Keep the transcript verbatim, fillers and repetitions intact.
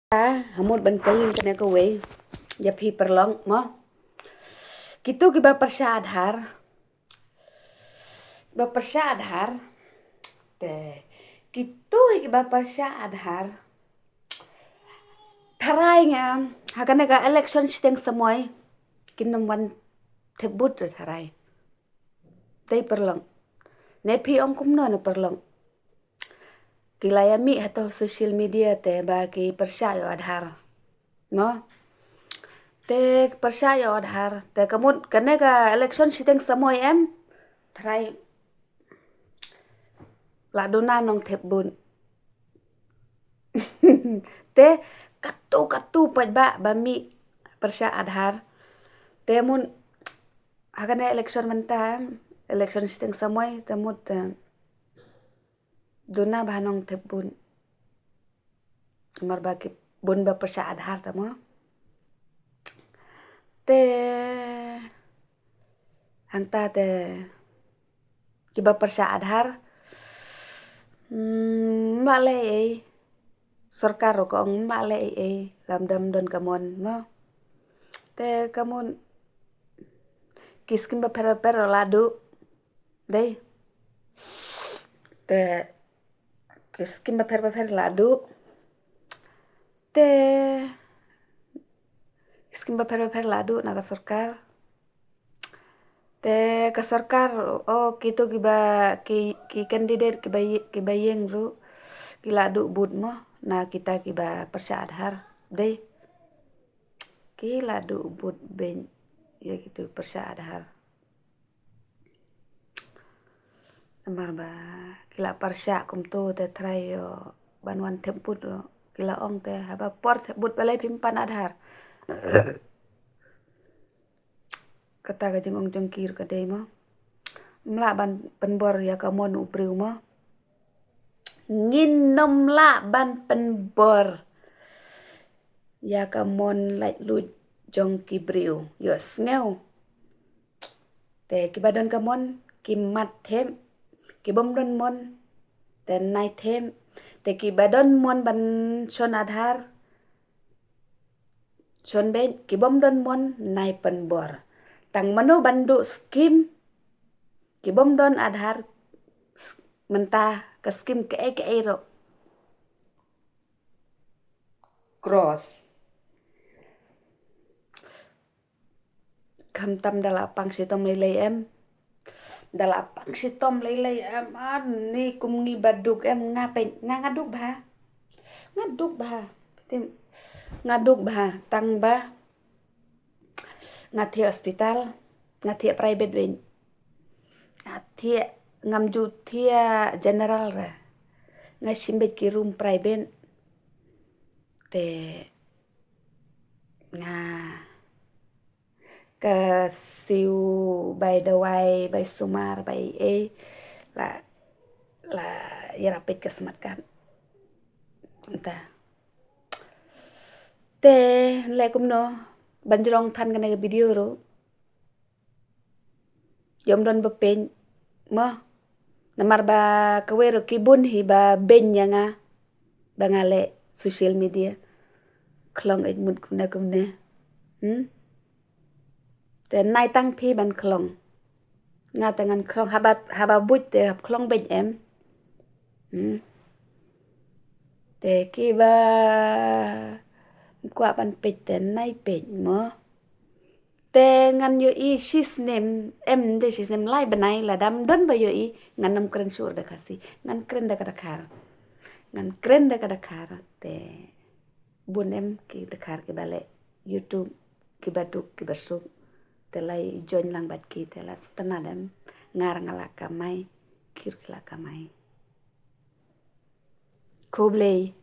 Mynta ha mut ban kylli kane kawei ïa phi paralok mo. Kito kiba pyrshah Aadhaar, ba pyrshah Aadhaar, te kito hi kiba pyrshah Aadhaar, tharai nga ha kane ka election shiteng samoi kin ym wan thep vote re tharai. Te paralok, ne phi ong kumno ne paralok? Ki la ïa mih hato social media te ba ki pyrshah ïa u Aadhaar, no? Te pyrshah ïa u Aadhaar te ka mut kane ka election shiteng samoi em, tharai la duna nongthep vote. Te katu katu pat ba ba mih pyrshah Aadhaar. Te mut ha kane election mynta, election shiteng samoi te mut, eh, duna ba nongthep vote. Namar ba ki bun ba pyrshah Aadhaar te mo. Te hangta te kiba pyrshah Aadhaar, hmm, ym lah leh ei ei. Sorkar ruh ka ong ym lah leh ei ei lymda ym don ka mon mo. Te ka mut ki skim bapher bapher ruh la duh. Dei. Te ki skim bapher bapher la duh. Te ki skim bapher bapher la duh na ka sorkar. Te ka sorkar, oh, kito kiba ki, ki candidate kiba ïe-, kiba ïeng ruh ki la duh vote mo na kita kiba pyrshah Aadhaar. Dei. Ki la duh vote beiñ ïa kito pyrshah Aadhaar. Namar ba ki la pyrshah kumto te tharai ïoh ban wan thep vote ruh ki la ong te haba por thep vote balei phim pan Aadhaar. Kata ka jingong jong ki ruh ka dei mo. Ym lah ban pynbor ïa ka mon u briew mo. Ngin ym lah ban pynbor ïa ka mon laitluid jong ki briew. Ïohsngew. Te kiba don ka mon ki mat thep, ki bym don mon te nai thep. Te kiba don mon ban shon Aadhaar, shon beit, ki bym don mon nai pynbor. Tang mano ban duh skim, ki bym don Aadhaar, s-, mynta ka skim kaei kaei ruh cross. Khamtam da la pang shitom lei lei em. Da la pang shitom lei lei em. Ani kum ngi ba duk em, nga peit, nga, nga duk bha. Nga duk bha. Tim, nga duk bha. Tang ba nga thiah hospital, nga thiah private beit. Nga thiah, ngam ju thiah general re. Nga shim beit ki room private. Te nga ka siew bai dawai, bai sumar, bai ei, la, la ïarap beit ka smat kat. Mynta. Te leh kumno ban jrong than kane ka video ruh. Ym don ba peit mo. Namar ba kawei ruh ki bun hi ba beiñ ïa nga ba nga leh social media. Khlong eit mut kumne kumne. Hmm? Te nai tang phi ban khlong. Nga te ngan khlong haba, haba buit te hap khlong beiñ em. Hmm? Te kiba kwah ban peit te nai peit mo. Te ngan ïohi shisnem, em de shisnem lai bnai lada ym don ba ïohi, ngan ym kren shuh da Khasi, ngan kren da ka Dkhar. Ngan kren da ka Dkhar, te bun em ki Dkhar kiba leh YouTube, kiba duk, kiba suk. Te lai join lang bad ki, te la sngewtynnad em, nga ruh nga la kamai, ki ruh ki la kamai. Khublei.